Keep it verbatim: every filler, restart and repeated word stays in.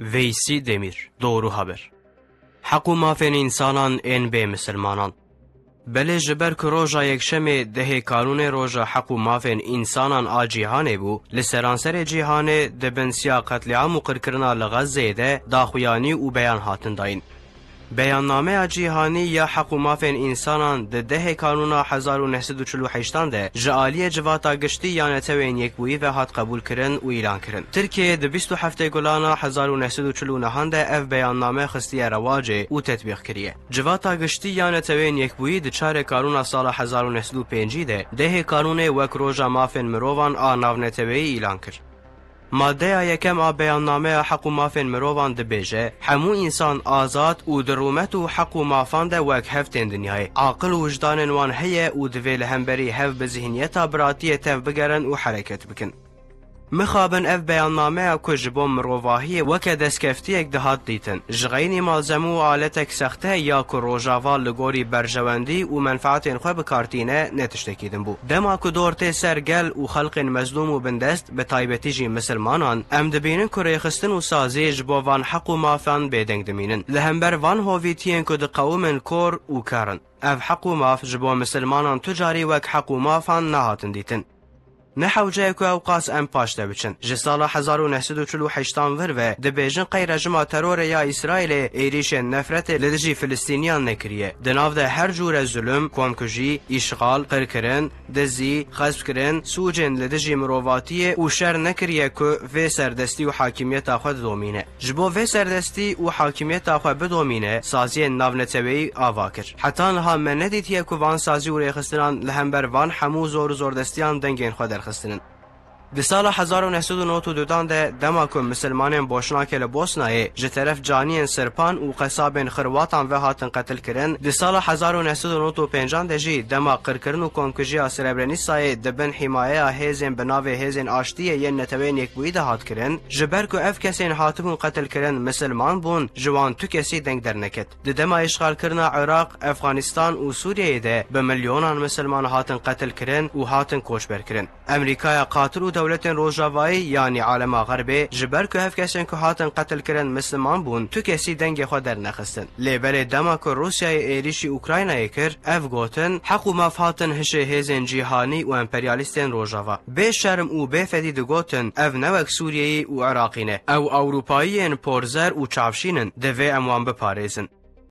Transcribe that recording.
Veysî Demîr, Doğru Haber. Heq û mafên însanan ên bê misilmanan. Belê ji ber ku roja yekşemê dehê kanûnê roja heq û mafên însanan a cîhanê bû, li seranserê cîhanê di bin siya qetlîam û qirkirina li Xezzeyê de daxuyanî û beyan hatin dayîn. Beyannameya Cîhanî ya Heq û Mafên Însanan di dehê Kanûna hezar û neh sed û çil û heştan de ji aliyê Civata Giştî ya Neteweyên Yekbûyî ve hat qebûlkirin û îlankirin. Tirkiyeyê di bîst û heftê Gulana hezar û neh sed û çil û nehan de ev beyanname xistiye rewacê û tetbîq kiriye. Civata Giştî ya Neteweyên Yekbûyî di çarê Kanûna sala hezar û neh sed û pêncî de dehê Kanûnê wek Roja Mafên Mirovan a Navneteweyî îlan kir. Maddeya yekem a Beyannameya Heq û Mafên Mirovan dibêje, hemû însan azad û di rûmet û heq û mafan de wek hev tên dinyayê. Aqil û wijdanên wan heye û divê li hemberî hev bi zihniyeta biratiyê tev bigerin û hereket bikin. Mixabin ev beyannameya ku ji bo mirovahiyê weke destkeftiyek dihat dîtin, ji xeynî malzemû û aletek sexte ya ku Rojava li gorî berjewendî û menfaetên xwe bi kar tîne, ne tiştekî din bû. Dema ku dor tê ser gel û xelqên mezlûm û bindest, bi taybetî jî misilmanan, em dibînin ku rêxistin û sazî ji bo van heq û mafan bêdeng dimînin. Li hember van hovîtiyên ku diqewimin kor û ker in. Ev heq û maf ji bo misilmanan tu carî wek heq û mafan nehatin dîtin. Ne hewce ye ku ew qas em paş de biçin. Ji sala hezar û neh sed û çil û heştan vir ve dibêjin qey rejima terorê ya Îsraîlê êrîşên nefretê li dijî Filistîniyan nekiriye. Di nav de her cûre zulm, komkujî, îşxal, qirkirin, dizî, xespkirin, sûcên li dijî mirovatiyê û şer nekiriye ku vê serdestî û hakimiyeta xwe didomîne. Ji bo vê serdestî û hakimiyeta xwe bidomîne, saziyên navneteweyî ava kir. Heta niha me nedîtiye ku van sazî û rêxistinan li hember van hemû zor û zordestiyan dengên xwe derxistinin. Di sala hezar û neh sed û nod û dudan de, dema ku misilmanên Boşnakê li Bosnayê ji teref caniyên sirpan û qesabên xirwatan ve hatin qetilkirin, di sala hezar û neh sed û nod û pêncan de jî dema qirkirin û komkujiya Srebrenîsayê di bin hîmayeya hêzên bi navê Hêzên Aştiyê yên Neteweyên Yekbûyî de hat kirin, ji ber ku ev kesên hatibûn qetilkirin misilman bûn, ji wan tu kesî deng derneket. Di dema îşxalkirina Iraq, Efxanistan û Sûriyeyê de bi milyonan misilman hatin qetilkirin û hatin koçberkirin. Emerîkaya qatil û dewletên Rojavayî, yanî alema Xerbê, ji ber ku ev kesên ku hatin qetilkirin misilman bûn, tu kesî dengê xwe dernexistin. Lê belê dema ku Rûsyayê êrîşî Ukraynayê kir, ev gotin, heq û maf hatin hişê hêzên cîhanî û emperyalîstên Rojava. Bê şerm û bê fedî digotin, ev ne wek Sûriyeyî û Iraqî ne. Ew Ewropayiyên porzer û çavşîn in, divê em wan biparêzin.